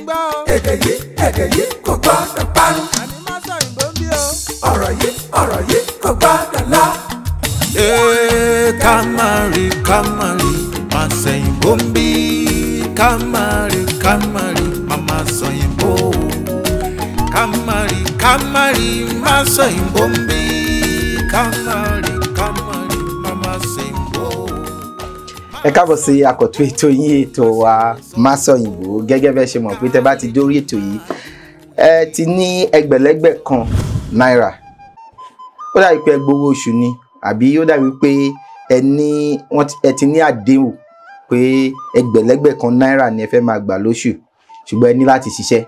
Èdè yìí, èdè yìí kò gbọ́dọ̀ parun. Ọ̀rọ̀ yìí, ọ̀rọ̀ yìí kò gbọ́dọ̀ lọ. Ká má rí, ká má rí, má sẹ̀yìnbó ń bí. Ká má rí, ká má rí, má má sọ̀yìnbó. Ká má rí, ká má rí, má sọ̀yìnbó ń bí. Ká má rí, ká má rí, má má sẹ̀yìnbó. Ẹ káàbọ̀ sí àkọ́tún ètò yín, ètò wa Masọ̀yìnbó. Gẹ́gẹ́ bẹ́ẹ̀ ṣe mọ̀ pé tẹ́ bá ti dórí ètò yìí, ẹ ti ní ẹgbẹ̀lẹ́gbẹ̀ kan náírà. Ó dàbí pé ẹ gbowó oṣù ni, àbí ó dàbí pé ẹ ní ẹ ti ní àdéhùn pé ẹgbẹ̀lẹ́gbẹ̀ kan náírà ni ẹ fẹ́ máa gbà lóṣù, ṣùgbọ́n ẹ ní láti ṣiṣẹ́.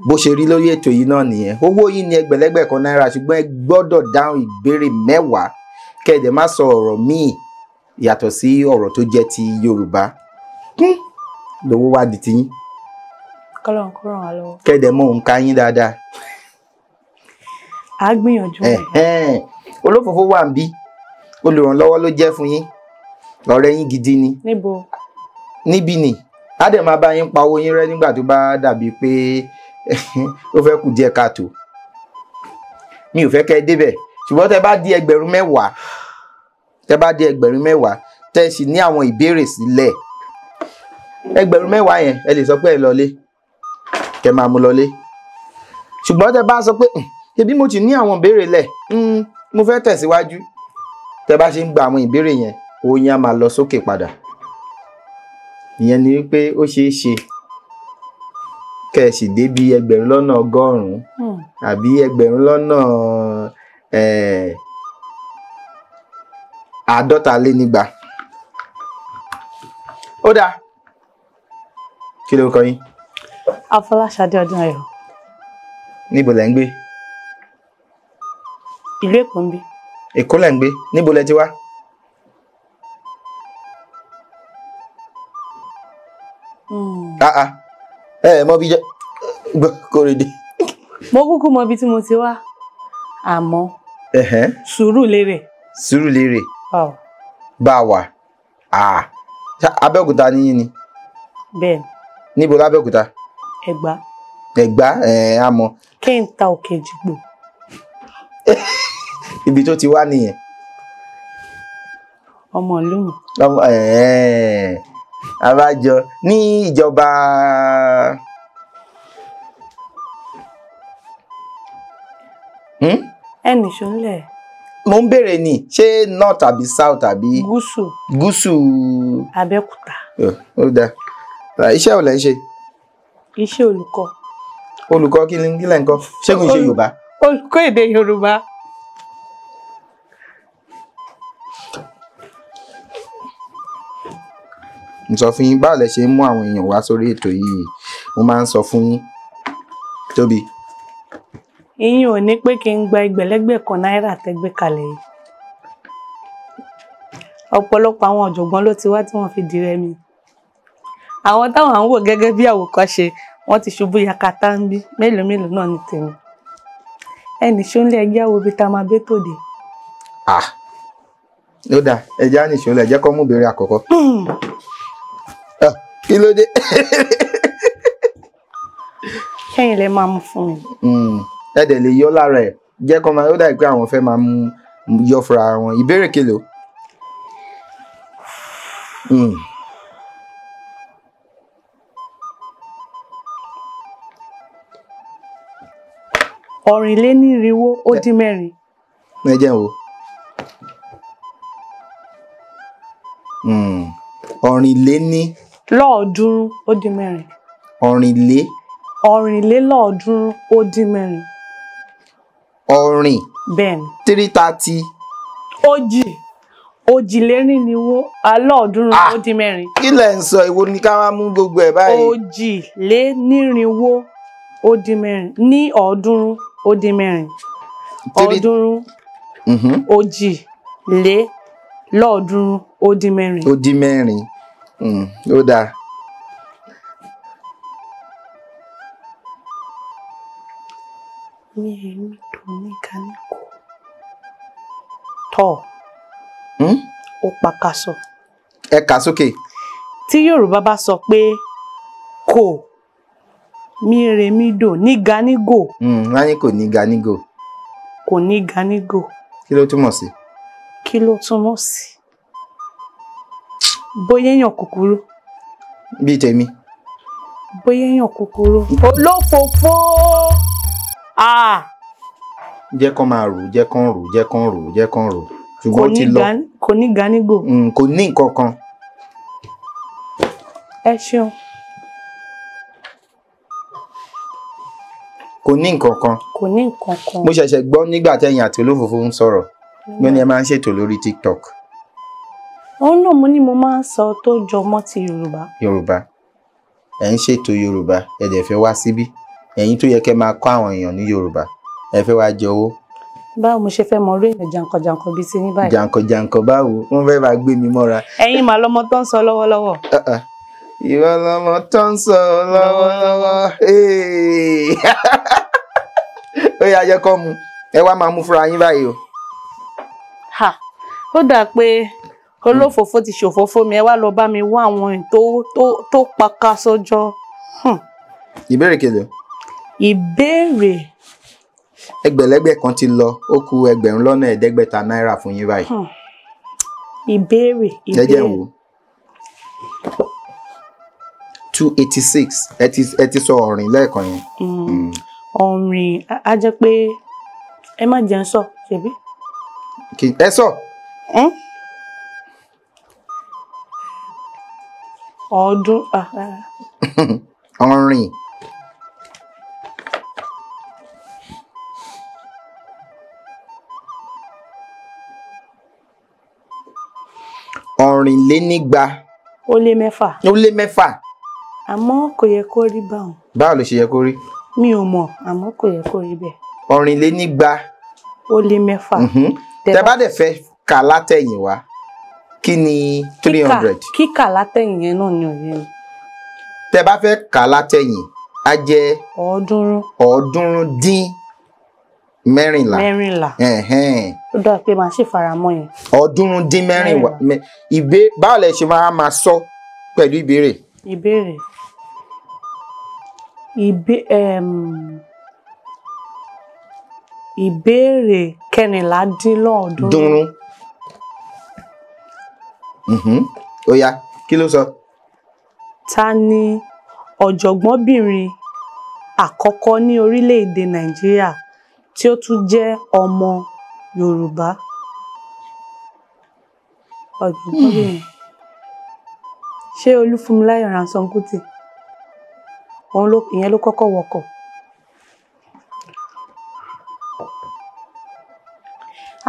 Bó ṣe rí lórí ètò yìí náà nìyẹn. Owó yìí ni ẹgbẹ̀lẹ́gbẹ̀ kan náírà, ṣùgbọ́n ẹ gbọ́dọ̀ dáhùn ìbéèrè 10 kẹ́ ẹ dẹ̀ má sọ ọ̀rọ̀ míì yàtọ̀ sí ọ̀rọ̀ tó jẹ́ ti Yorùbá. Lówó wá di tiyín. Kọ́lọ́run kó ràn wá lọ́wọ́. Kẹ́ ẹ dẹ̀ mọ òǹkà yín dáadáa. A gbìyànjú. Olófòfó wà ń bí, olùrànlọ́wọ́ ló jẹ́ fún yín, ọ̀rẹ́ yín gidi ni. Níbo? Níbí ni. Á dẹ̀ máa bá yín pa owó yín rẹ́ nígbà tó bá dàbí pé ó fẹ́ kù díẹ̀ káàtó. Mi ò fẹ́ kẹ́ ẹ débẹ̀, ṣùgbọ́n tẹ́ bá di ẹgbẹ̀rún mẹ́wàá, tẹ́ bá di ẹgbẹ̀rún mẹ́wàá, tẹ́ sì ní àwọn ìbéèrè sílẹ̀. Ẹgbẹ̀rún mẹ́wàá yẹn ẹ lè sọ pé ẹ lọlé, kẹ́ máa mú lọlé. Ṣùgbọ́n tẹ́ bá sọ pé ṣebí mo ti ní àwọn ìbéèrè lẹ̀, mo fẹ́ tẹ̀síwájú, tẹ́ bá ṣe ń gba àwọn ìbéèrè yẹn, owó yẹn á máa lọ sókè padà. Ìyẹn ni wípé ó ṣeé ṣe kẹ́ ẹ sì débi ẹgbẹ̀rún lọ́nà 100 àbí ẹgbẹ̀rún lọ́nà 250. Ó dáa, kí lorúkọ yín? Afọláṣadé Ọdúnayọ̀. Níbo lẹ̀ ń gbé? Ìlú Èkó ń bí. Èkó lẹ̀ ń gbé. Níbo lẹ ti wá? Ẹ mọ bí jẹ kórèdé. Mo kúkú mọ ibi tí mo ti wá, àmọ́ Sùúrùlérè. Sùúrùlérè. Bá wà. Abẹ́òkúta ní yín ni? Bẹ́ẹ̀ni. Níbo lábẹ́òkúta? Ẹ̀gbá. Ẹ̀gbá, àmọ́. Kí n ta òkè jìgbò. Ibi tó ti wá nìyẹn. Ọmọ ìlú mi. Abájọ ní ìjọba. Ẹnì ṣọlẹ. Mo ń béèrè ni, ṣé north tàbí south tàbí. Gúúsù. Gúúsù. Abẹ́òkúta. Ó dáa. Iṣẹ́ wo lẹ ń ṣe? Iṣẹ́ olùkọ́. Olùkọ́ kí lẹ ń kọ́? Ṣé kò ń ṣe Yorùbá? Olùkọ́ èdè Yorùbá. Mo sọ fún yín, báwo lẹ ṣe ń mú àwọn èèyàn wá sórí ètò yìí, mo máa ń sọ fún yín. Tóbi. Ìyín ò ní pé kí n gba ẹgbẹ̀lẹ́gbẹ̀ kan náírà tẹ́gbẹ́ kalẹ̀ yìí. Ọ̀pọ̀lọpọ̀ àwọn ọ̀jọ̀gbọ́n ló ti wá tí wọ́n fi di rẹmi. Àwọn táwọn à ń wò gẹ́gẹ́ bí àwòkọ́ṣe, wọ́n ti ṣubú yakata ń bí, mélòó mélòó náà ní tèmi. Ẹnì ṣóńlé ẹgbẹ́ wo bí tá a máa bẹ́ tòde. Ó dáa, ẹjẹ́ á nìṣó lẹ̀, jẹ́ kó mú ìbéèrè àkọ́kọ́. Kí ló dé? Kẹ́yìn lẹ máa mú fún mi. Ẹ dẹ̀ lè yọ lára ẹ̀, jẹ́ kó máa, ó dàbí pé àwọn fẹ́ máa mú yọ fúnra wọn. Ìbéèrè kélòó? 464. Ẹ jẹ́ n wò. Ọ̀rìnléní. 364. Ọ̀rìnlé. 364. Ọ̀rìn. Bẹ́ẹ̀ni. 330. Òjì. 364. Kí lẹ̀ ń sọ? Ìwo ni ká wá mú gbogbo ẹ̀ báyìí. 364. Ní 364. 364. Ó dín mẹ́rin. Ó dáa. Mi ò ní tó ní kaníkò. Tọ́. Ó pakasọ. Ẹ kà sókè. Tí Yorùbá bá sọ pé kò Mi re mi do ní ga ní gò. Wọ́n ní kò ní ga ní gò. Kò ní ga ní gò. Kí ló túmọ̀ sí? Kí ló túmọ̀ sí? Bóyá èèyàn kúkúrú. Bíi tèmi. Bóyá èèyàn kúkúrú. Olófòfó. Jẹ́ kán máa rò, jẹ́ kán rò, jẹ́ kán rò, jẹ́ kán rò. Ṣùgbọ́n ó ti lọ. Kò ní ga ní gò. Kò ní nǹkan kan. Ẹ ṣeun. Kò ní nǹkan kan. Kò ní nǹkan kan. Mo ṣẹ̀ṣẹ̀ gbọ́ nígbà tẹ́yìn àti olófòfó ń sọ̀rọ̀. Wọ́n ní ẹ máa ń ṣètò lórí TikTok. Òun náà mo ní mo máa ń sọ tó jọ mọ́ ti Yorùbá. Yorùbá. Ẹ ń ṣètò Yorùbá, ẹ dẹ̀ fẹ́ wá síbí. Ẹ̀yin tó yẹ kẹ́ máa kọ́ àwọn èèyàn ní Yorùbá. Ẹ fẹ́ wá jẹ owó. Báwo mo ṣe fẹ́ mọ orí èèyàn jàǹkànjàǹkàn bíi ti yín báyìí? Jàǹkànjàǹkàn báwo? Wọ́n fẹ́ máa gbé mi mọ́ra. Ẹ̀yin màá lọmọ tó ń sọ lọ́wọ́lọ́wọ́. Ìwọ lọmọ tó ń sọ lọ́wọ́lọ́wọ́. Ó yá jẹ́ kọ́ mu. Ẹ wá máa mú fúnra yín báyìí o. Ó dà pé olófòfó ti ṣòfófó mi, ẹ wá lọ bá mi wá àwọn tó paka sójọ. Ìbéèrè kelo. Ìbéèrè. Ẹgbẹ̀lẹ́gbẹ̀ kan ti lọ, ó kù ẹgbẹ̀rún lọ́nà 500 náírà fún yín báyìí. Ìbéèrè. Ẹ jẹ́ n wò. 286. Ẹ ti sọ ọ̀rìn lẹ́ẹ̀kan yẹn. Ọ̀rìn á jẹ́ pé ẹ má jẹun sọ, ṣebí? Ẹ sọ. Ọdún. Ọ̀rìn. Ọ̀rìnlénígba. Ó lé mẹ́fà. Ó lé mẹ́fà. Àmọ́ kò yẹ kó rí báwọn. Báwo ló ṣe yẹ kó rí? Mi ò mọ̀, àmọ́ kò yẹ kó rí bẹ́ẹ̀. Ọ̀rìnlénígba. Ó lé mẹ́fà. Tẹ́ bá dẹ̀ fẹ́ kà látẹ̀yìn wá, kí ni 300? Kíkà látẹ̀yìn yẹn náà ni òye mi. Tẹ́ bá fẹ́ kà látẹ̀yìn, á jẹ́ 300. 314. Mẹ́rìnlá. Ó dà pé màá ṣe faramọ́ yẹn. 314. Báwo lẹ ṣe máa sọ pẹ̀lú ìbéèrè? Ìbéèrè. Ìbéèrè 314. Dúnrún. Ó yá, kí ló sọ? Ta ni ọ̀jọ̀gbọ́nbìnrin àkọ́kọ́ ní orílẹ̀-èdè Nàìjíríà tí ó tún jẹ́ ọmọ Yorùbá? Ọ̀jọ̀gbọ́nbìnrin. Ṣé Olúfúnmiláyọ̀ Ransome Kuti? Ìyẹn ló kọ́kọ́ wọkọ̀.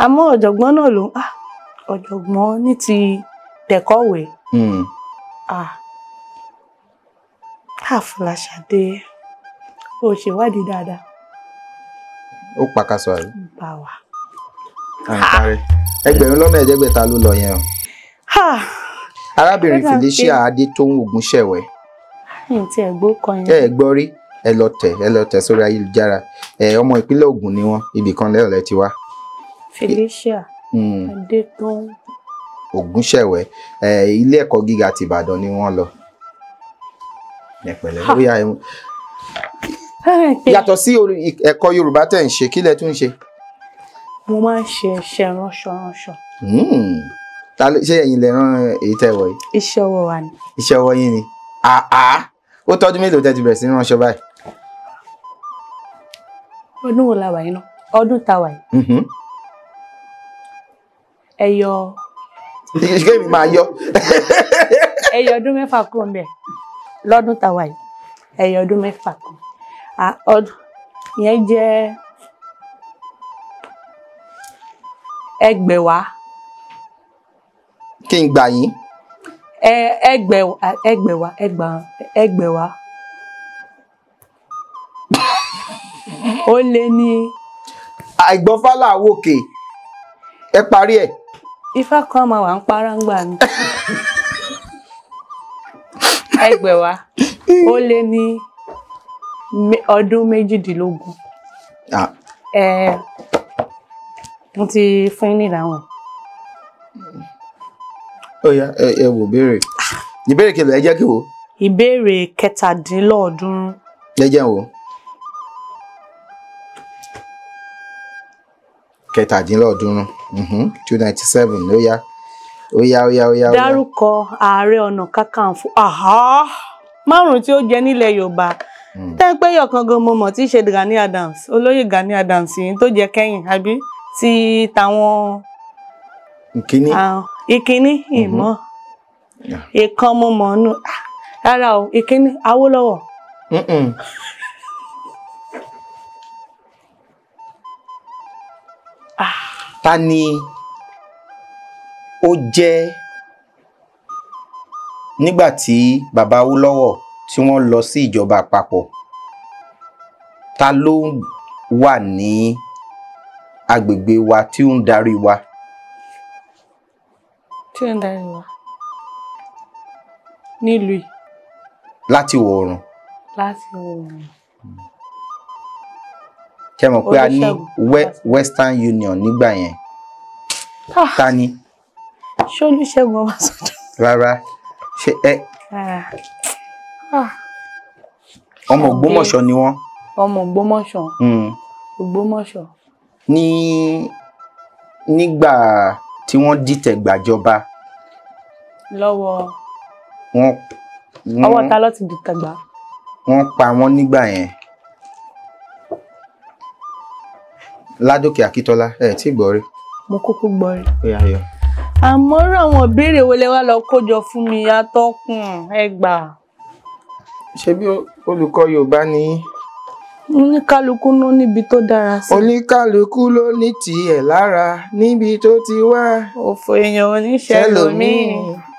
Àmọ́ ọ̀jọ̀gbọ́n náà ló ọ̀jọ̀gbọ́n ní ti tẹ̀kọ̀wé. Fọláṣadé, o ṣèwádìí dáadáa. Ó pàkàṣọ àrí. Bá wa. Àǹparẹ́. ẹgbẹ̀rún lọ́nà 500 ló lọ yẹn o. Arábìnrin Felicia Adétóhùn Ògúnṣẹ̀wẹ̀. Ẹ gbọ́ rí, ẹ lọ tẹ̀ sórí ayélujára. Ọmọ ìpínlẹ̀ Ògùn ni wọ́n, ibì kan lẹ́ọ̀lẹ́ ti wá. Felicia Adétóhùn Ògúnṣẹ̀wẹ̀, ilé ẹ̀kọ́ gíga ti Ìbàdàn ni wọ́n lọ. Ẹ pẹ̀lẹ́. Ó yá, ẹ mú. Yàtọ̀ sí ẹ̀kọ́ Yorùbá tẹ̀ ń ṣe, kí lẹ tún ń ṣe? Mo máa ń ṣe iṣẹ́ ránṣọ ránṣọ. Ṣé ẹ̀yin lẹ rán èyí tẹ́ wọ̀ yìí? Iṣẹ́ ọwọ́ wa ni. Iṣẹ́ ọwọ́ yín ni. Àá, ó tọ́dún mélòó tẹ́ ti bẹ̀rẹ̀ sí ránṣọ báyìí? Ọdún wo la wà yìí náà? Ọdún tá wà yìí. Ẹ yọ. Ṣé mi máa yọ? Ẹ yọ ọdún 6 kúrò ńbẹ̀. Lọ́dún tá wà yìí, ẹ yọ ọdún 6 kúrò. Ọdún yẹn jẹ́ 1000. Kí n gbà yín. 1000 1000 Ó lé ní. Àìgbọ́fálà wòkè, ẹ parí ẹ̀. Ifá kan máa wà ń para ń gbà mí. 1000 ó lé ní ọdún 18. Mo ti fún yín ní ìdáhùn. Ó yá, ẹ wò béèrè. Ìbéèrè kìlọ̀, ẹ jẹ́ kí wò. Ìbéèrè 327. Jẹ́jẹ́ wo. 327, 297. Ó yá ó yá ó yá ó yá. Dárúkọ Ààrẹ Ọ̀nà Kakanfò márùn-ún tí ó jẹ nílẹ̀ Yorùbá. Tẹ́ pé yọ̀kan gan mo mọ̀ tí í ṣe Gani Adams, olóyè Gani Adams yìí tó jẹ kẹ́yìn àbí ti tàwọn. Ìkíní. Ìkíní ìmọ̀ ìkan mo mọ̀ nù rárá o, ìkíní Awólọ́wọ̀. Ta ni ó jẹ́ nígbà tí bàbá Awólọ́wọ̀ tí wọ́n lọ sí ìjọba àpapọ̀, ta ló wà ní agbègbè wa tí ó ń darí wa? Tí ó ń darí wa nílùú yìí. Láti ìwọ̀ oòrùn. Láti ìwọ̀ oòrùn. Ṣé mọ̀ pé a ní Western Union nígbà yẹn? Ta ni? Ṣé Olúṣẹ́gun Ọbásanjọ́? Rárá. Ṣé ẹ. Ọmọ Ògbómọ̀ṣọ́ ni wọ́n. Ọmọ Ògbómọ̀ṣọ́. Ògbómọ̀ṣọ́. Nígbà tí wọ́n dìtẹ̀ gbàjọba. Lọ́wọ́. Ọwọ́ ta ló ti dìtẹ̀ gbà? Wọ́n pa wọ́n nígbà yẹn. Ládòkè Akíntọ́lá, ẹ tí gbọ́ rí. Mo kúkú gbọ́ rí. Ó yá yọ. Àmọ́ irú àwọn ìbéèrè wo lẹ wá lọ kójọ fún mi, atọ́kùn ẹ gbà. Ṣé bí olùkọ́ Yorùbá ni? Oníkálukú ló níbi tó dára sí. Oníkálukú ló ní tiẹ̀ lára níbi tó ti wá. Òfò èèyàn oníṣẹ́ lòmíì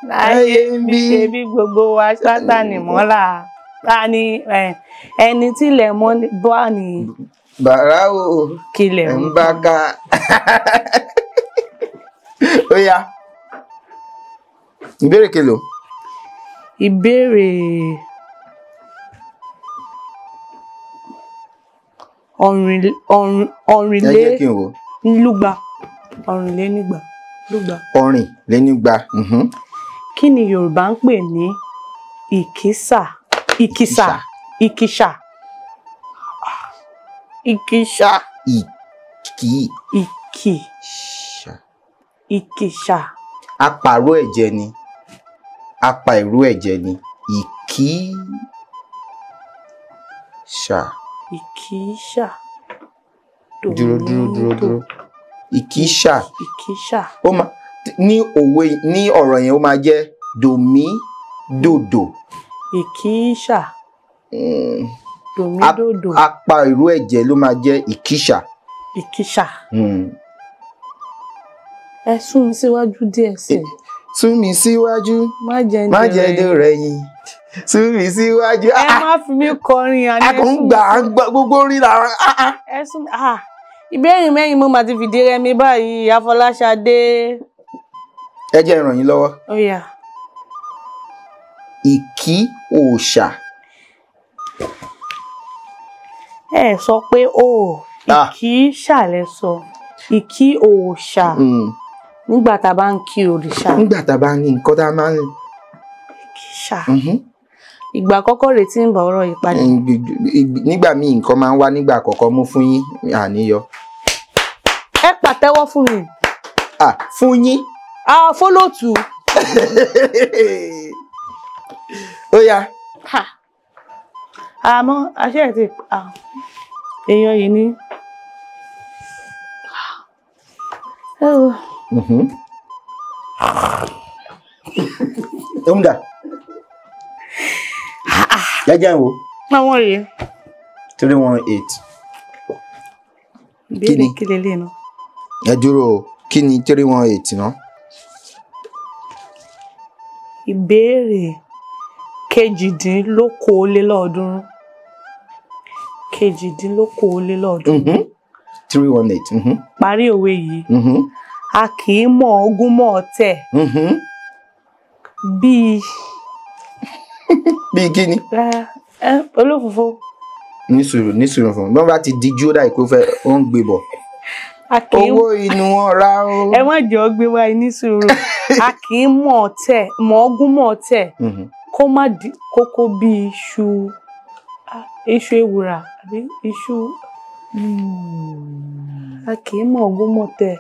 láyé ń bí. Ṣe bí gbogbo wa pátá nìmọ́lá. Ta ni ẹni tílẹ̀ mọ́ bá ní. Bàrá o, kílẹ̀ ń bá ká. Ó yá. Ìbéèrè kelo? Ìbéèrè ọ̀rìnlélúgba. Ọ̀rìnlénígba. Ọ̀rìnlénígba. Kí ni Yorùbá ń pè ní ìkísà? Ìkísà. Ìkísà. Ìkísà. Ìkí. Ìkísà. Apàrọ̀ ẹ̀jẹ̀ ni. Apa ìró ẹ̀jẹ̀ ni. Ìkísà. Ìkísà. Dúró dúró dúró dúró. Ìkísà. Ìkísà. Ó máa ní òwe ní ọ̀rọ̀ yẹn ó máa jẹ́ dòmí dòdò. Ìkísà. Dòmí dòdò. Apa ìró ẹ̀jẹ̀ ló máa jẹ́ ìkísà. Ìkísà. Ẹ sún mi síwájú díẹ̀ sí i. Sún mi síwájú. Má jẹ́ dòrẹ́ yín. Sún mi síwájú. Ẹ má fi mí kọrin àní. A kò ń gbà á gbogbo orí làwọn. Ẹ sún mi. Ìbéèrè mẹ́rin mo máa ti fìdí rẹmi báyìí, Afọláṣadé. Ẹ jẹ́ ràn yín lọ́wọ́. Ó yá. Ìkí òòṣà. Ẹ sọ pé o ìkí ṣàlẹ̀ sọ ìkí òòṣà nígbà tá a bá ń kí òrìṣà. Nígbà tá a bá ní nǹkan tá a máa ń. Ìkí ṣà. Ìgbà àkọ́kọ́ rèé tí ń bá ọ̀rọ̀ yìí padà. Nígbà míì nǹkan máa ń wá nígbà àkọ́kọ́ mú fún yín àníyọ. Ẹ pàtẹ́wọ́ fún mi. Fún yín. Fọlọ́tù. Ó yá. Àmọ́ àṣẹ ẹ̀ ti èèyàn yìí ní. Ó ń dà. Jẹ́jẹ́ wo. Àwọn rèé. 318. Ìbéèrè kí leléyìí náà? Ẹ dúró o, kí ni 318 náà? Ìbéèrè 318. 318. 318. Parí òwe yìí. A kì í mọ̀ ogún mọ̀ ọ̀tẹ̀. Bíi. Bíi kí ni? Olófòfó. Ní sùúrù ní sùúrù fún mi. Bí wọ́n bá ti dijú ó dà ìkó fẹ́ ó ń gbé bọ̀. Owó inú ọ̀rá o. Ẹ má jẹ́ ó gbé wá ní sùúrù. A kì í mọ̀ ọ̀tẹ̀ mọ̀ ogún mọ̀ ọ̀tẹ̀ kó má di kókó bíi iṣu. Iṣu ewùrà àbí iṣu. A kì í mọ̀ ogún mọ̀ tẹ̀.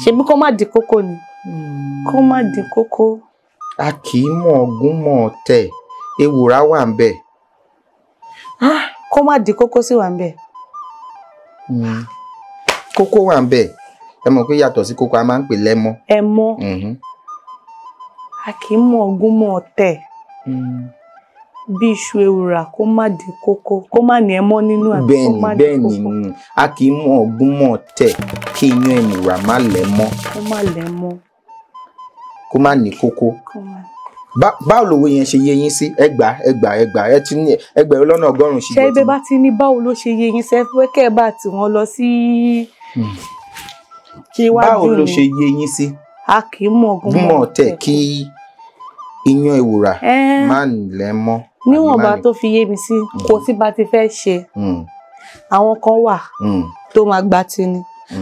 Ṣebí kó má di kókó ni. Kó má di kókó. A kì í mọ̀ ogún mọ̀ tẹ̀. Ewùrà wà ń bẹ̀. Kó má di kókó sì wà ń bẹ̀. Kókó wà ń bẹ̀. Ẹ mọ̀ pé yàtọ̀ sí kókó, a máa ń pè lẹ́mọ́. Ẹmọ́. A kì í mọ̀ ogún mọ̀ tẹ̀. Bí iṣu ewùrà kó má di kókó, kó má ní ẹmọ́ nínú àbí kó má di kókó. Bẹ́ẹ̀ni, a kì í mọ̀ ogún mọ̀ tẹ̀ kí iyán ewùrà má lẹ́mọ́. Kó má lẹ́mọ́. Kó má ní kókó. Báwo lòwe yẹn ṣe yé yín sí? Ẹgbàá ẹgbàá ẹgbàá ẹ ti ní 1,100,000 ṣì. Ṣé ibẹ̀ bá ti ní báwo ló ṣe yé yín sẹ́ pé kẹ́ ẹ bá tì wọ́n lọ sí kí wájú ni. Báwo ló ṣe yé yín sí? A kì í mọ̀ ogún mọ̀ tẹ̀ kí iyán ewùrà má lẹ́mọ́. Níwọ̀nba tó fi yé mi sí, kò sí bá ti fẹ́ ṣe. Àwọn kan wà tó máa gba tini,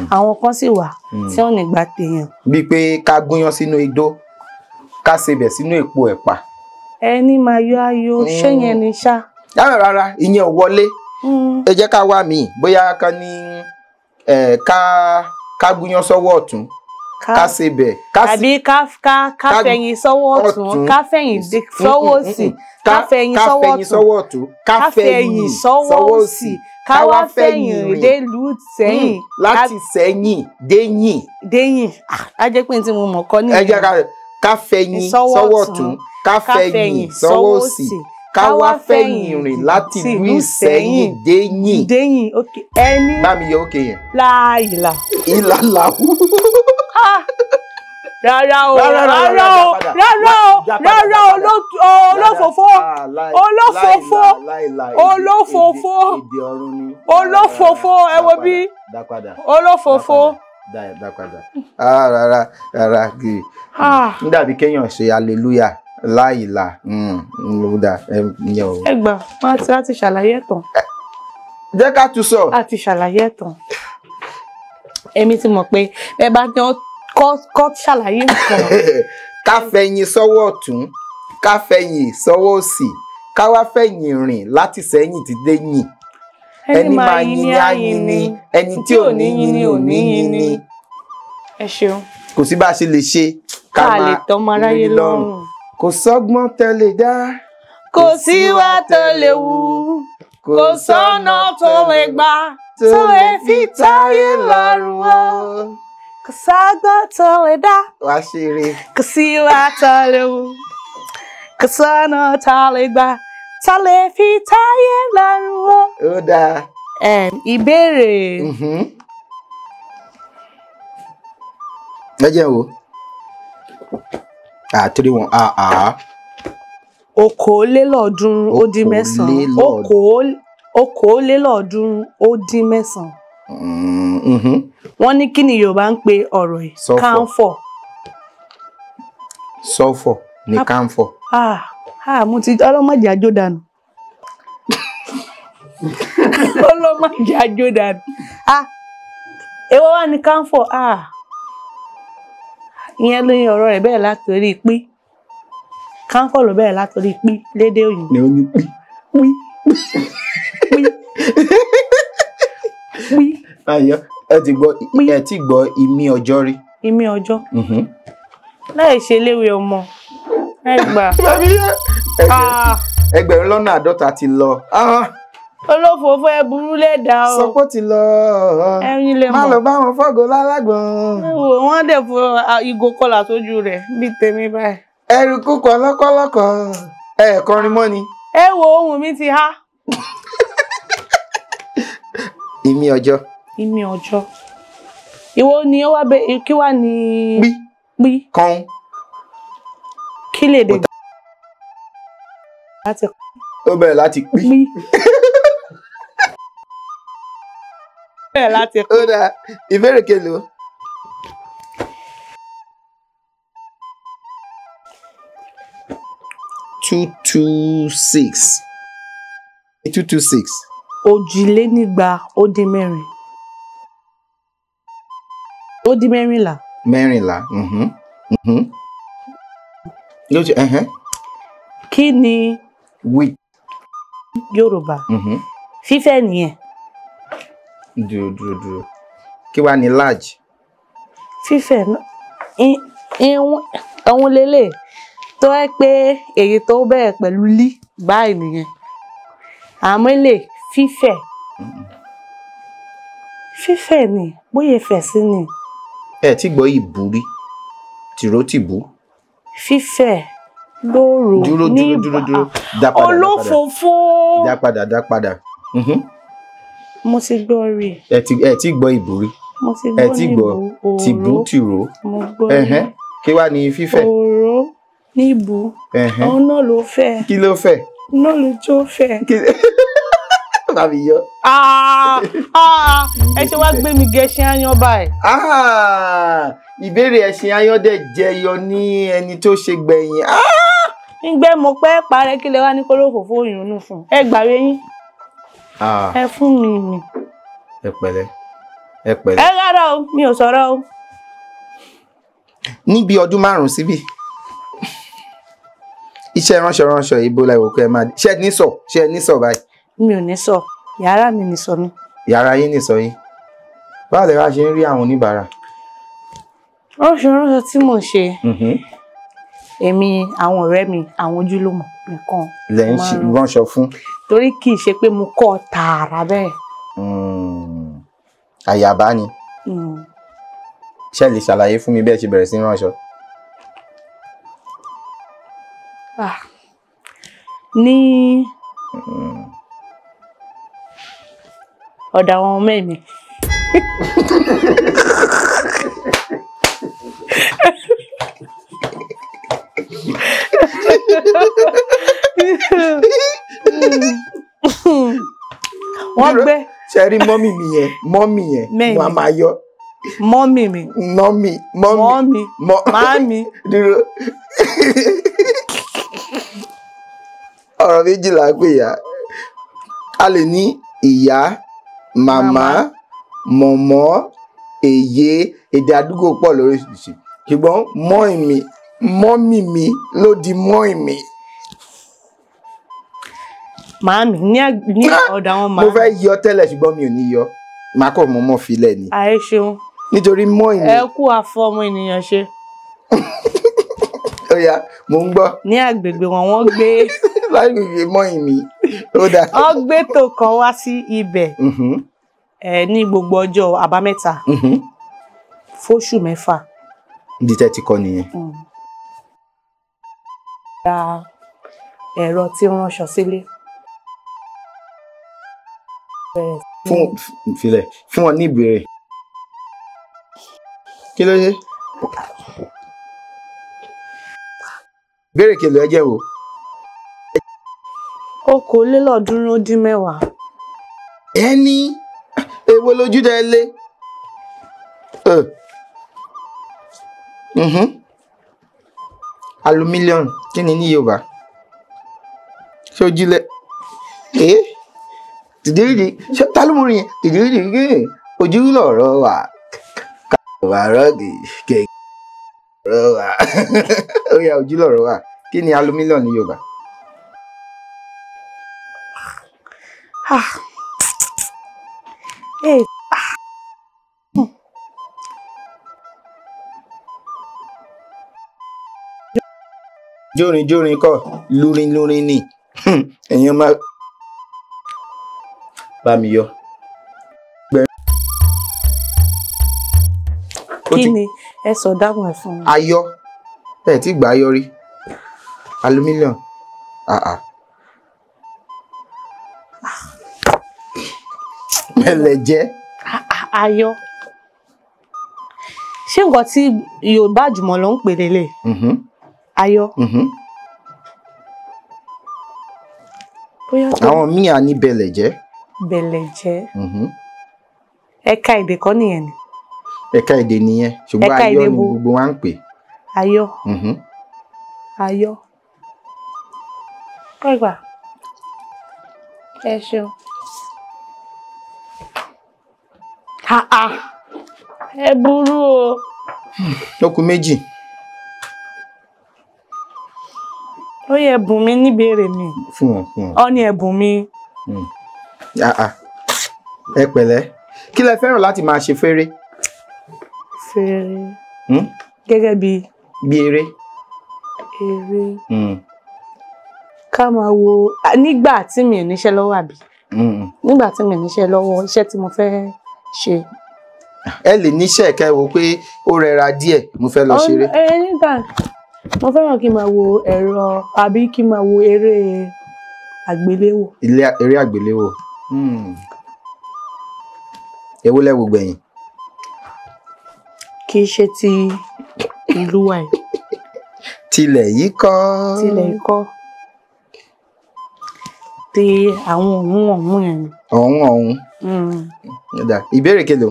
àwọn kan sì wà tí wọ́n ní gba tèèyàn. Bíi pé ká gúnyán sínú igbó, ká sebẹ̀ sínú èpo ẹ̀pà. Ẹni máa yọ ayọ̀ ṣé yẹn ni ṣá. Rárá rárá, ìyẹn ò wọlé. Ẹ jẹ́ ká wá mi bóyá ká ní ká gúnyán sọ́wọ́ ọ̀tún, ká sebẹ̀. Tàbí ká fẹ̀yìn sọ́wọ́ ọ̀tún, ká fẹ̀yìn sọ́wọ́ òsì, ká fẹ̀yìn sọ́wọ́ ọ̀tún, ká fẹ̀yìn sọ́wọ́ òsì, ká wá fẹ̀yìn délùú sẹ́yìn. Láti sẹ́yìn déyìn. Déyìn, á jẹ́ pé tí mo mọ̀ kọ́ nìyẹn. Ẹ jẹ́ ká fẹ̀yìn sọ́wọ́ ọ̀tún, ká fẹ̀yìn sọ́wọ́ òsì, ká wá fẹ̀yìn rìn láti ìlú Ìsẹ́yìn déyìn. Déyìn, ok. Ẹni. Bá mi yọ òkè yẹn. Láìla. Ìlà làwù. Rárá o, rárá o, rárá o, rárá o, olófòfó, olófòfó, olófòfó, olófòfó, ẹ wo bí, olófòfó. Rárá, rárá, ń dàbí kéèyàn ṣe hallelujah láìla. Ẹ gbà, wọ́n ti ṣàlàyé ẹ̀tàn. Jẹ́ ká tún sọ. A ti ṣàlàyé ẹ̀tàn. Èmi ti mọ̀ pé ẹ bá ní kọ́ ṣàlàyé nǹkan. Ká fẹ̀yìn sọ́wọ́ ọ̀tún, ká fẹ̀yìn sọ́wọ́ òsì, ká wá fẹ̀yìn rìn láti sẹ́yìn ti dé yìn. Ẹni máa yin ni á yin ni, ẹni tí ò ní yin ni ò ní yin ni. Ẹ ṣeun. Kò sí bá a ṣe lè ṣe ká lè tọ́mọ aráyé lọ́rùn. Kò sọ́gbọ́n tẹ́ lè dá. Kò síwá tó lè wù. Kò sọ́nà tó lè gbà tó lè fi táyé lọ́rùn o. Kò sọ́gbọ́n tó lè dá. Wàá ṣeré. Kò síwá tó lè wù. Kò sọ́nà tó lè gbà tó lè fi táyé lọ́rùn o. Ó dáa. Ìbéèrè. Ẹ jẹ́ wo. 3 1 3,309. 3,309. Wọ́n ní kí ni Yorùbá ń pe ọ̀rọ̀ yìí? Káńfọ̀. Sọ́fọ̀ ni káńfọ̀. Mo ti ọlọ́mọdé àjò dànù. Ọlọ́mọdé àjò dànù. Èwo wá ní káńfọ̀? Ìyẹn ló ní ọ̀rọ̀ rẹ̀ bẹ́ẹ̀ látòrí pí. Káńfọ̀ ló bẹ̀rẹ̀ látòrí pí lédè òyìnbó. Ní ó ní pí. Pí. Pí. Pí. Ayọ̀, ẹ ti gbọ́ ìmí ọjọ́ rí. Ìmí ọjọ́. Láì ṣe léwe ọmọ. Ẹ gbà. 50,000 ti lọ. Olófòófó ẹ burú lẹ́dàá o. Sọpọ́ ti lọ. Ẹyin lè mọ̀. Má lọ bá wọn fọ́gò lálágbọ̀n. Wọ́n dẹ̀ fọ ìgò kọlà sójú rẹ̀ bíi tèmi báyìí. Ẹrù kúkọ lọ́kọ́lọ́kọ́. Ẹ kọrin mọ́ ni. Ẹ wo ohùn mi ti há. Ìmí ọjọ́. Ìmí ọjọ́. Ìwọ ni ó wá bẹ kí wá ní. Pí. Pí. Kan. Kí lè dé. Ó bẹ̀rẹ̀ láti pí. Pí. Bẹ̀rẹ̀ láti pí. Ó dáa, ìbéèrè kelòó. 226. 226. 422. Ó dín 14. 14. Lójú. Kí ni. Wheat. Yorùbá. Fífẹ̀ nìyẹn. Dúró dúró dúró, kí wàá ní large? Fífẹ̀ òun lélẹ̀ tó ẹ pé èyí tó bẹ̀rẹ̀ pẹ̀lú lí báyìí nìyẹn, àmọ́ ilé fífẹ̀ fífẹ̀ ni bóyá fẹ̀ sí ni. Ẹ ti gbọ́ ìbúrí tìrótìbú. Fífẹ̀ lóru dúró ní dúró dúró dúró, dá padà olófòófó. Dá padà dá padà. Mo ti gbọ́ rí. Ẹ ti gbọ́ ìbúrí. Mo ti Ẹ gbọ́ ti gbọ́ níbu tìbú òró. Tìró. Mo gbọ́ rí. Kí wàá ní fífẹ̀? Òró níbu òun náà ló fẹ̀. Kí ló fẹ̀? Náà ló jó fẹ̀. Bá mi yọ. Ẹ ṣe wá gbé mi gẹṣin áyán báyìí. Ìbéèrè ẹṣin áyán dẹ̀ jẹyọ ní ẹni tó ṣe gbẹ̀yìn. Ǹgbẹ́ mo pẹ́ parẹ́ kí lẹ wá ní kólófòfó òyìnbó fún ẹ gbàgbé yín. Ẹ fún mi mi. Ẹ pẹ̀lẹ́ ẹ pẹ̀lẹ́. Ẹ rárá o, mi ò sọ̀rọ̀ o. Níbi ọdún 5 síbí, iṣẹ́ ránṣọ ibo la ìwò pé ẹ máa ṣe ní sọ, ṣe ní sọ báyìí? Mi ò ní sọ, yàrá mi ní sọ mi. Yàrá yín ní sọ yín. Báwo lẹ wá ṣe ń rí àwọn oníbàárà? Ránṣọ tí mò ń ṣe, èmi àwọn ọ̀rẹ́ mi, àwọn ojúlùmọ̀ nìkan lẹ ń ránṣọ fún. Torí kì í ṣe pé mo kọ́ tààrà bẹ́ẹ̀. Àyàbá ni. Ṣé lè ṣàlàyé fún mi bí ẹ ṣe bẹ̀rẹ̀ sí ránṣọ? Ní ọ̀dọ̀ àwọn ọmọ mi. Wọ́n gbé. Ṣe rí mọ́mì mi yẹn, mọ́mì yẹn, wọ́n á máa yọ. Mọ́mì mi. Mọ́mì, mọ́mì, màámi. Dúró. Ọ̀rọ̀ méjì là ń pè yá. A lè ní ìyá, màmá, mọ̀mọ́, èyé, èdè àdúgbò pọ̀ lóríṣiríṣi. Ṣùgbọ́n mọ́ìmí, mọ́mì mi ló di mọ́ìmí. Màámi ní ọ̀dọ̀ àwọn màámi. Mo fẹ́ yọ tẹ́lẹ̀ ṣùgbọ́n mi ò ní yọ. Màá kọ̀ mọ́mọ́ filẹ̀ ni. Àyè ṣeun. Nítorí mọ́ìmí. Ẹ kú àfọ ọmọ ènìyàn ṣe. Ó yá, mò ń gbọ́. Ní àgbègbè wọn, wọ́n gbé. Lágbègbè mọ́ìmí, ó dáa. Wọ́n gbé tò kan wá sí ibẹ̀. Ní gbogbo ọjọ́ àbámẹ́ta. Fóṣù mẹ́fà. Ibi tẹ́ ti kọ́ nìyẹn. Ra ẹ̀rọ tí ń ránṣọ sílé. Fún ìfilẹ̀, fún wọn ní ìbéèrè. Kí ló ṣe? Ìbéèrè kèlò ẹ jẹ́ wo? 390. Ẹni èwo lójú dẹ lé? Alumílíọ̀nù kí ni ní Yorùbá? Ṣé ojúlẹ̀? Tìdírídì ta ló mú rin yẹn? Tìdírídì ojú lọ̀rọ̀ wà. Wà rọ́ọ̀gì kẹ̀kẹ́ lọ̀rọ̀ wà. Ó yá, ojú lọ̀rọ̀ wà. Kí ni alumílíọ̀nù ní Yorùbá? Jórin jórin kọ́, lúrin lúrin ni. Èèyàn máa bá mi yọ. Kí ni ẹ sọ dáhùn ẹ fún mi? Ayọ̀ ẹ ti gbà ayọ̀ rí. Alumílíọ̀nù. Ẹlẹ́jẹ̀. Ayọ̀. Ṣé nǹkan tí Yorùbá àjùmọ̀ ló ń pè lélẹ̀? Ayọ̀. Àwọn míì á ní bẹ̀lẹ̀jẹ́. Bẹ̀lẹ̀jẹ́. Ẹ̀ka èdè kọ́ nìyẹn ni. Ẹ̀ka èdè nìyẹn, ṣùgbọ́n ayọ̀ ni gbogbo wa ń pè. Ayọ̀. Ayọ̀. Kọ́ìgbà. Ẹ ṣeun. Ẹ burú o. Ó kù méjì. Ó yẹ ẹ̀bùn mi níbèrè mi. Fún wọn, fún wọn. Ó ní ẹ̀bùn mi. Ẹ pẹ̀lẹ́. Kí lẹ fẹ́ràn láti máa ṣe fẹ́rẹ́? Fẹ́rẹ́. Gẹ́gẹ́ bí. Bí eré. Eré. Ká máa wo nígbà tí mi ò níṣẹ́ lọ́wọ́ àbí? Nígbà tí mi ò níṣẹ́ lọ́wọ́, iṣẹ́ tí mo fẹ́ ṣe. Ẹ lè níṣẹ́ kẹ́ wo pé ó rẹra díẹ̀, mo fẹ́ lọ ṣeré. Nígbà mo fẹ́ràn kí n máa wo ẹ̀rọ àbí kí n máa wo eré àgbéléwò. Eré àgbéléwò. Èwo lẹ wò gbẹ̀yìn? Kì í ṣe ti ìlú wa yìí. Tilẹ̀ yìí kọ́. Tilẹ̀ yìí kọ́. Ti àwọn ọ̀hún ọ̀hún yẹn ni. Ọ̀hún ọ̀hún. Ìbéèrè kelo?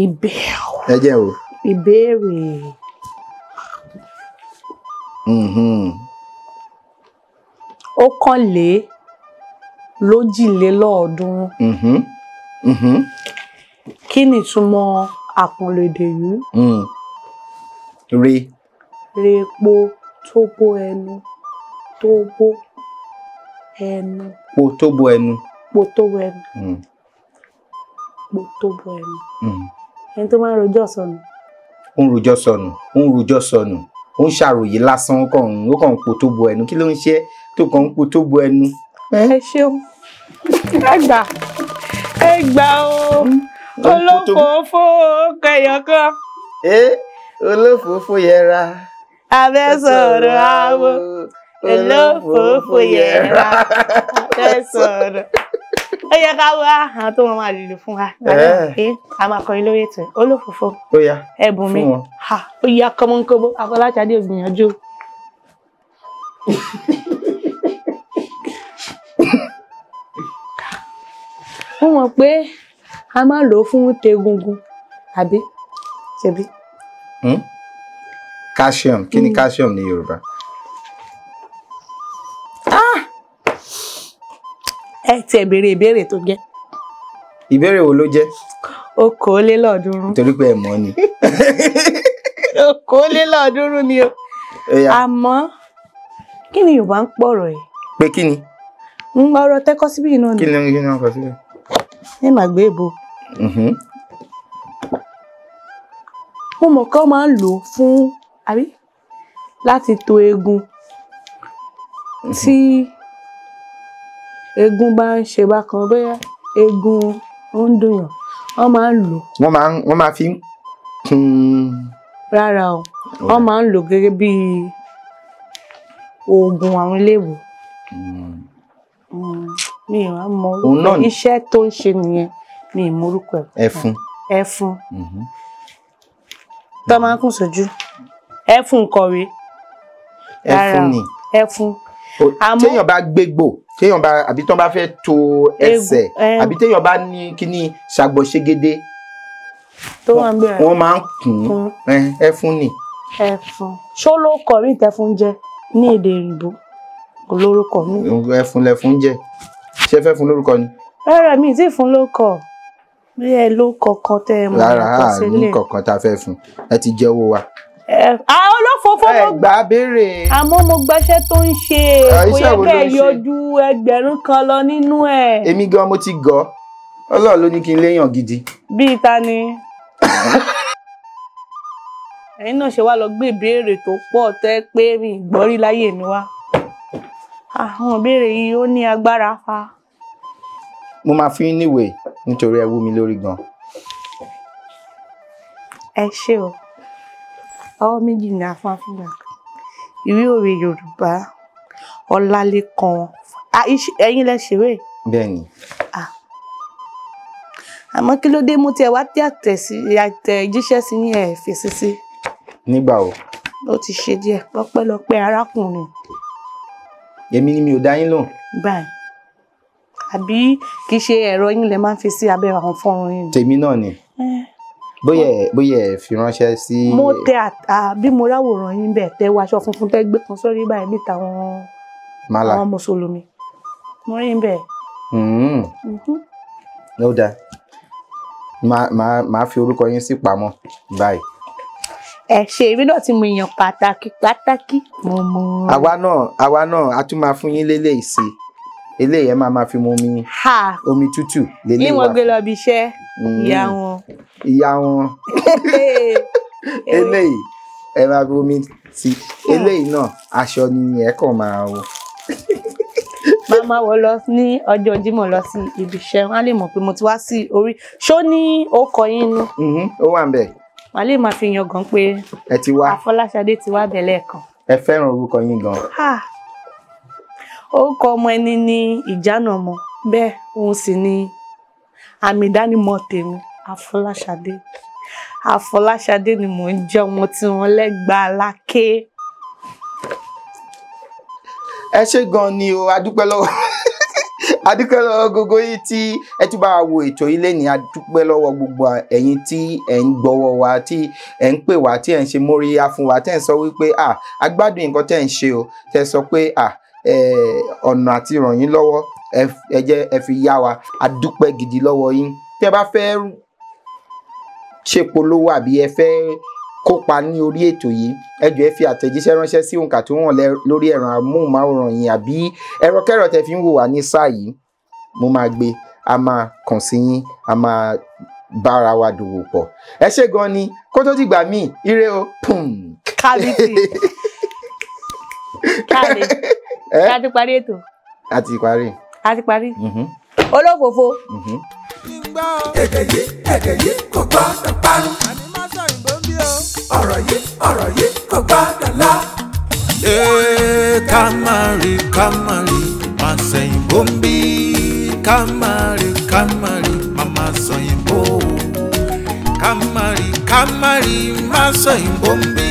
Ìbéèrè. Ẹ jẹ́ o. Ìbéèrè. 303. Kí ni ìtumọ̀ àkànlò èdè yìí? Re. Repo tó bó ẹnu. Tó bó ẹnu. Po tó bó ẹnu. Po tó bó ẹnu. Po tó bó ẹnu. Ẹni tó máa ń rojọ́ sọnù. Ó ń rojọ́ sọnù. Ó ń rojọ́ sọnù. Ó ń ṣàròyé lásán, ó kàn ń po tó bo ẹnu. Kí ló ń ṣe tó kàn ń po tó bo ẹnu? Ẹ ṣeun. Ẹ gbà. Ẹ gbà o. Olófòófó kẹyọkan. Olófòófó yẹra. Abẹ́ sọ̀rọ̀ àwọ̀. Olófòófó yẹra. Abẹ́ sọ̀rọ̀. Ó yẹ ká wá àwọn tó wọn máa lùlù fún wa. A máa kọrin lórí ètò olófòófó. Ó yá. Ẹ̀bùn mi. Ó yá kọ́mọ́nkóbó. Afọláṣadé ò gbìyànjú. Mo mọ̀ pé a máa lò ó fún tegungun, àbí? Ṣebí? Calcium. Kí ni calcium ní Yorùbá? Ẹ ti ẹ̀ béèrè ìbéèrè tó jẹ́. Ìbéèrè wo ló jẹ́? 303. Torí pé ẹ mọ̀ ni. 303 ni o. Àmọ́ kí ni Yorùbá ń pọ̀rọ̀ yìí? Pé kí ni? Ń ọ̀rọ̀ tẹ́kọ́ síbí náà ni. Kí ni wọ́n kọ síbẹ̀? Ní màá gbé ìbò. Mo mọ̀ kọ́ máa ń lò ó fún àbí láti to eegun. Tí eegun bá ń ṣe bákan, bóyá eegun ó ń dùnyàn, wọ́n máa ń lò. Wọ́n máa fi ń kún. Rárá o, wọ́n máa ń lò gẹ́gẹ́ bí oògùn àwọn iléèwò. Mi ò wá mọ orúkọ iṣẹ́ tó ń ṣe nìyẹn, mi ì mọ orúkọ ẹ̀. Ẹfun. Ẹfun. Tó máa ń kùn sójú. Ẹfun kọ̀wé. Ẹfun ni. Ẹfun. Téèyàn bá gbégbò, téèyàn bá àbí tán bá fẹ́ to ẹsẹ̀, àbí téèyàn bá ní kíní ṣàgbọ̀ṣegede. Tó wà ń bẹ̀rẹ̀. Wọ́n máa ń kùn. Ẹfun ni. Ẹfun. Ṣó ló kọ̀ mí tẹfun jẹ ní èdè òyìnbó? Kò lórúkọ mi. Ẹfun lẹfun jẹ. Ṣé fẹ́ fún lórúkọ ni? Rárá, mi ì tí fún lórúkọ. Bí ẹ lórúkọ kan tẹ́ ẹ mọ̀ yàtọ̀ sílẹ̀. Rárá, ní kọ̀ọ̀kan tá a fẹ́ fún. Ẹ ti jẹ owó wa. Olófòófó mo gbà. Ẹ gbà béèrè. Àmọ́ mo gbaṣẹ́ tó ń ṣe. Kò yẹ kẹ́ ẹ yọjú 1000 lọ nínú ẹ̀. Èmi gan mo ti gọ̀. Ọlọ́run ló ní kí n léèyàn gidi. Bíi ta ni? Ẹ̀yin náà ṣe wá lọ gbé ìbéèrè tó pọ̀ tẹ́ pé mi gbọ́ rí láyé mi wá. Àwọn ìbéèrè yìí ó ní agbára fa. Mo máa fún yín níwèé nítorí ẹ wú mi lórí gan. Ẹ ṣé o. Ọwọ́ méjì ni a fún fúnra. Ìwé òwe Yorùbá Ọlálékan. Ẹ̀yin lẹ ṣèwé. Bẹ́ẹ̀ni. Àmọ́ kí ló dé mo tiẹ̀ wá tí àtẹ̀jíṣẹ́ sí ní ẹ̀ fèsì sí. Nígbà wo? Ó ti ṣe díẹ̀ lọ́pẹ́lọpẹ́ arákùnrin. Èmi ni mi ò dá yín lóhùn. Báyìí. Àbí kì í ṣe ẹ̀rọ yín lẹ máa ń fi sí abẹ́ àwọn fọ́nrán yín. Tèmi náà ni. Bóyá ẹ fi ránṣẹ́ sí. Mo tẹ bí mo ráwòrán yín bẹ́ẹ̀ tẹ wọ aṣọ funfun tẹ gbé kan sórí báyìí bí tàwọn àwọn mùsùlùmí. Mo rí bẹ́ẹ̀. Ó dáa. Màá fi orúkọ yín sí pamọ́ báyìí. Ẹ ṣe, èmi náà ti mọ èèyàn pàtàkì pàtàkì. Mo mọ. Àwa náà a tún máa fún yín lélẹ́yìí sí eléyìí, ẹ máa máa fi mu omi, Ha! Omi tútù lélẹ́yìí Ìwọ̀n wà. gbé lọ bí iṣẹ́ ìyá wọn. Ìyá wọn. Eléyìí, ẹ máa fi omi sí eléyìí náà. Aṣọ ni ẹ kàn máa wọ. Máa máa wọ̀ lọ ní ọjọ́ Jímọ̀ lọ sí ibi iṣẹ́, wọ́n á lè mọ̀ pé mo ti wá sí orí ṣó ní orúkọ yín nú. Ó wà ń bẹ̀. Wọ́n á lè máa fi yangàn pé Ẹ ti wá. Afọláṣadé ti wá bẹ̀ lẹ́ẹ̀kan. Ẹ fẹ́ràn orúkọ yín gan. Ha! Orúkọ ọmọ ẹni ní ìjánu ọmọ, bẹ́ẹ̀ òun sì ni àmì ìdánimọ̀ tèmi. Afọláṣadé, Afọláṣadé ni mò ń jẹ́, ọmọ tí wọ́n lẹ́gbàá láké. Ẹ ṣé gan ni o. Adúpẹ́ lọ́wọ́ gbogbo yín tí ẹ tún bá wa wo ètò yìí lẹ́ni. Adúpẹ́ lọ́wọ́ gbogbo ẹ̀yin tí ẹ̀ ń gbọ́wọ́ wa, tí ẹ̀ ń pè wá, tí ẹ̀ ń ṣe móríyá fún wa, tẹ́ ẹ̀ ń sọ wípé à a gbádùn nǹkan tẹ́ ẹ̀ ń ṣe o, tẹ́ ẹ sọ pé à ọ̀nà àti ràn yín lọ́wọ́, ẹ jẹ́ ẹ fi yá wa. Adúpẹ́ gidi lọ́wọ́ yín. Tẹ́ ẹ bá fẹ́ ṣe polówó àbí ẹ fẹ́ kópa ní orí ètò yìí, ẹ jọ̀ọ́, ẹ fi àtẹ̀jíṣẹ́ ránṣẹ́ sí òǹkà tó wọ̀n lórí ẹ̀rọ amóhùnmáwòrán yìí àbí ẹ̀rọ kẹ́rọ tẹ́ fi ń wò wá ní sáà yìí. Mo máa gbé, a máa kàn sí yín, a máa bára wa dòwò pọ̀. Ẹ ṣé gan ni. Kó tó dìgbà míì, ire o. Pum. Kábíyèsí káàdé. Ẹ? Ká ti parí ètò. A ti parí. A ti parí. Olófòfo. Èdè yìí, èdè yìí kò gbọ́dọ̀ parun. Ọ̀rọ̀ yìí, ọ̀rọ̀ yìí kò gbọ́dọ̀ lọ. Ee, ká má rí, ká má rí, má sẹ̀yìnbó ń bí. Ká má rí, ká má rí, má má sọ̀yìnbó. Ká má rí, ká má rí, má sọ̀yìnbó ń bí.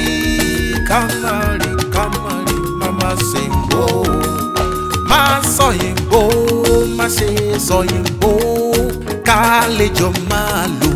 Ká má rí, ká má rí, má má sẹ̀yìnbó. Má sọ̀yìnbó, má ṣe sọ̀yìnbó. Ká lè jọ máa lò.